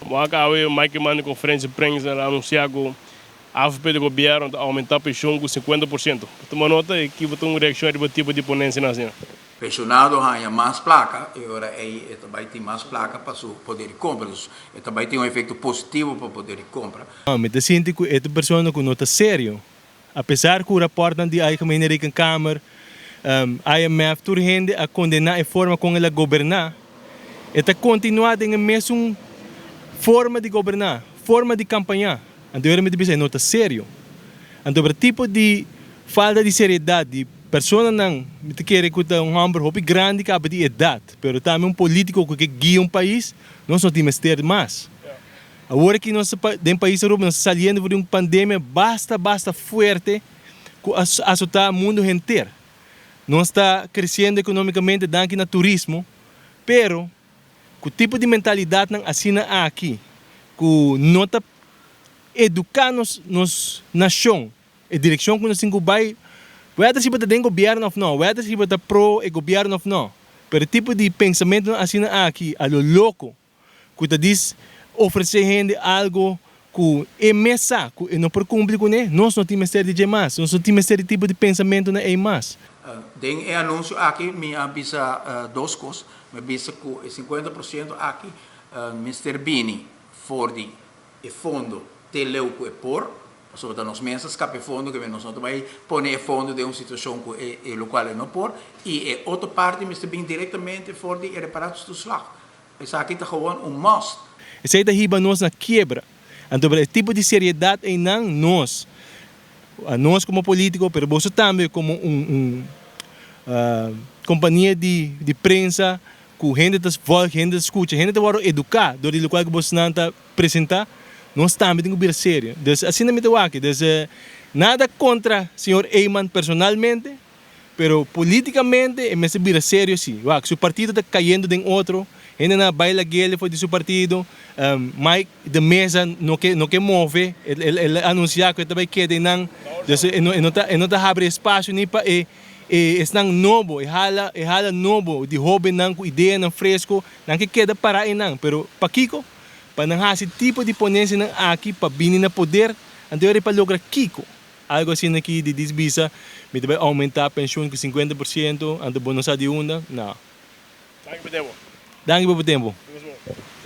Bo awe Mike Eman den conferencia di prensa a anuncia cu avp di gobierno ta aumenta pensioen cu 50%. Tuma nota y kico ta un reaccion riba tipo di ponencia nan asina? Pensionado haña mas placa, e ora ey e ta bay tin mas placa pa su poder di compra. Dus e ta bay tin un efecto positivo pa poder di compra. Mi ta sinti cu e ta un persona cu no ta serio. Apesar cu raportnan di Algemene Rekenkamer, IMF, tur hende a condena e forma con el a goberna, e ta continua den e mesun forma di goberna, forma di campaña. Anto mi ta bisa e no ta serio. Anto pero tipo di falta di seriedad di personanan, mi ta kere cu ta un homber hopi grandi caba di edad, pero tambe un politico cu ke guia un pais, nos no tin mester mas. Awor aki nos ta den pais Aruba nos ta saliendo for di un pandemia basta basta fuerte cu a azota mundo henter. Nos ta creciendo economicamente danki na turismo, pero cu tipo di mentalidadnan asina aki cu no ta educa nos nos nacion e direccion cu nos tin cu bay, whether si bo ta den gobierno of no, whether si bo ta pro e gobierno of no, pero e tipo di pensamentonan asina aki a lo loco ku ta dis ofresé hende algo ku e mes sa ku e no por kumpli kuné, nos no tin mester di dje mas, nos no tin mester di tipo di pensamentunan ei mas. Den e anunsio aki mi a bisa dos kos. Mi a bisa ku e 50% aki mester bini for di e fondo te leu ku e por, pasobra ta nos mes a skapa e fondo, ke nos no ta bai pone e fondo den un situashon ku e lokual e no por, i e otro parti mester bini direktamente for di e reparatietoeslag. Esaki ta gewoon un must. Esei ta hiba nos na kiebra. Anto pero e tipo di seriedad einan nos, nos como politico pero boso tambe como un un compania di di prensa cu hende ta volg, hende ta scucha, hende ta wordo educa door di locual cu bosonan ta presenta, nos tambe tin cu bira serio. Dus asina mi ta wak. Dus nada contra señor Eman personalmente. Pero politicamente e mester bira serio si. Wak, su partido ta cayendo den otro, hendenan a bay lagele for di su partido, Mike de Meza no ke no ke move, el a anuncia cu e ta bay keda eynan, dus e no e no ta e no ta habri espacio ni pa e e esnan nobo, e hala e hala nobo di hobennan cu ideanan fresco, nan ke keda para eynan, pero pakico? Pa nan haci tipo di ponencianan aki pa bini na poder, anto e pa logra kico? Algo asina ki di dis bisa, mi ta bai aumenta pensioen ku 50%, anto bo no sa di unda? No. Danki pa tempo. Danki pa bo tempo. Nos bon.